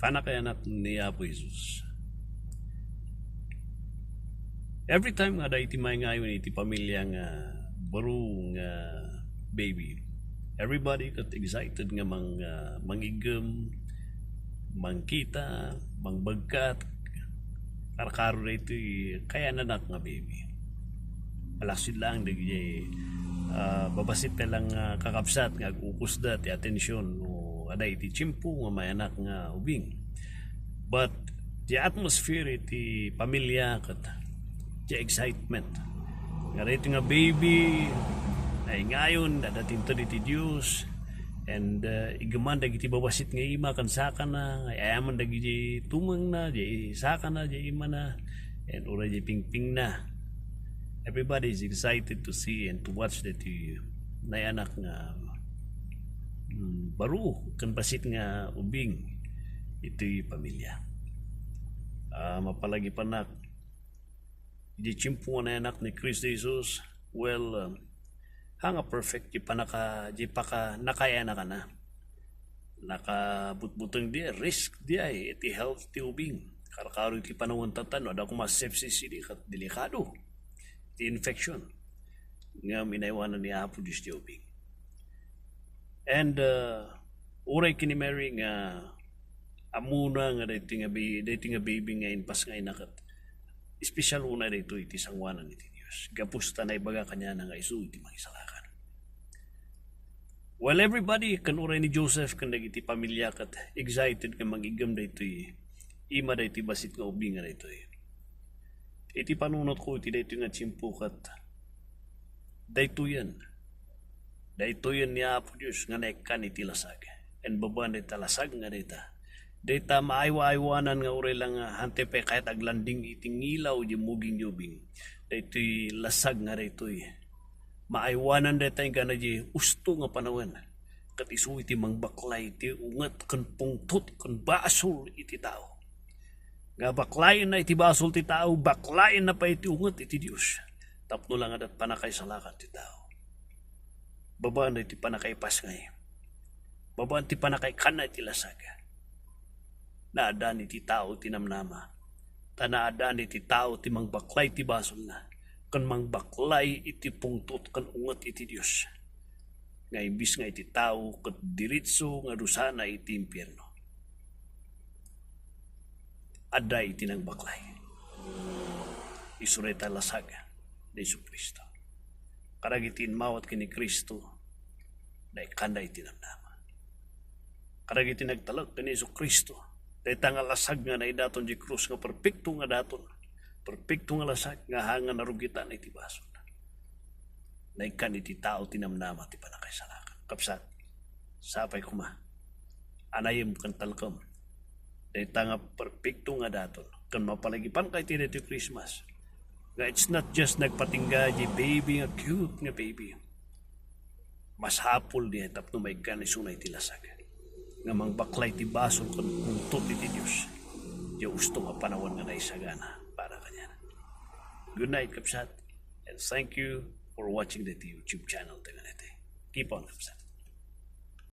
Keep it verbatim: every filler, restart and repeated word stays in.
Pannakayanak ni Apo Jesus. Every time nga adda iti maingayon iti pamilya nga baro nga baby, everybody ket excited nga mang, ah, mangigem, mangkita, mangbagkat, karkaro daytoy kayananak nga baby. Palaksid laeng dagiti, ah, babassit lang nga kakabsat nga ag-ukusda ti atension no adda iti tiempo nga mayanak nga ubing. But the atmosphere iti pamilya ket the excitement nga daytoy nga baby naingayon, adda ti inted iti Dios, and, uh, iggemman dagiti babassit nga ima ken sakana, nga ay-ayaman dagiti tumengna, di sakana, di imana, and uray di pingpingna. Everybody is excited to see and to watch that nayanak nga, mm, baro ken bassit nga ubing iti pamilya. Ah, mapalagipanak, idi tiempo nga nayanak ni Cristo Jesus, well, um, ha nga perfect di panaka-, di paka-, nakayanakana. Nakabutbuteng di, risk di ay iti health ti ubing. Karkaro iti panawen tatta, no adda koma sepsis idi ket delikado ti infection. Ngem inaywanan ni Apo Dios ti ubing. And, uh, uray ken ni Mary nga ammona nga daytoy nga bi-, daytoy nga baby nga impasngayna ket espesyal unay daytoy iti sangoanan iti Dios. Gapu ta naibaga kaniana nga isu iti Mangisalakan. Well, everybody, ken uray ni Joseph ken dagiti pamilya ket excited nga mangigem daytoy ima daytoy bassit nga ubing nga daytoy. Iti panunotko iti daytoy nga tiempo ket daytoyen, daytoyen ni Apo Dios nga naikkan iti lasag. And babaen dayta lasag nga dayta, dayta maaywa-aywanan nga uray la nga hantay pay kayat aglanding iti ngilaw di muging di ubing. Daytoy lasag nga daytoy, maaywanan dayta inggana di usto nga panawen. Ket isu iti mangbaklay iti unget ken pungtot ken basol iti tao. Nga baklayenna iti basol ti tao, baklayenna pay iti unget iti Dios. Tapno la nga adda pannakaisalakan ti tao. Babaen iti pannakaipasngay. Babaen ti pannakaikkanna iti lasag. Naaddaan iti tao ti namnama. Ta naaddaan iti tao ti mangbaklay iti basolna. Ken mangbaklay iti pungtot ken unget iti Dios. Nga imbis nga iti tao ket diretso nga dusana iti impierno. Adda iti nangbaklay. Isu dayta lasag ni Jesu-Cristo. Kadagiti immawat ken ni Cristo, naikkanda iti namnama. Kadagiti nagtalek ken ni Jesu-Cristo, dayta nga lasag nga naidaton di krus nga perpekto nga daton, perpekto nga lasag nga haan nga narugitan iti basol. Naikkan iti tao ti namnama ti pannakaisalakan. Kapsat, sapay koma, anayem ken talkem dayta nga perpekto nga daton. Ken mapalagipanka iti daytoy Christmas, nga it's not just nagpatingga di baby nga cute nga baby. Masapul di tapno maikkan isuna iti lasag nga mangbaklay ti basol ken pungtot iti Dios. Di usto nga panawen nga naisagana para kaniana. Good night, kapsat, and thank you for watching the YouTube channel. Tayo na ito. Keep on, kapsat.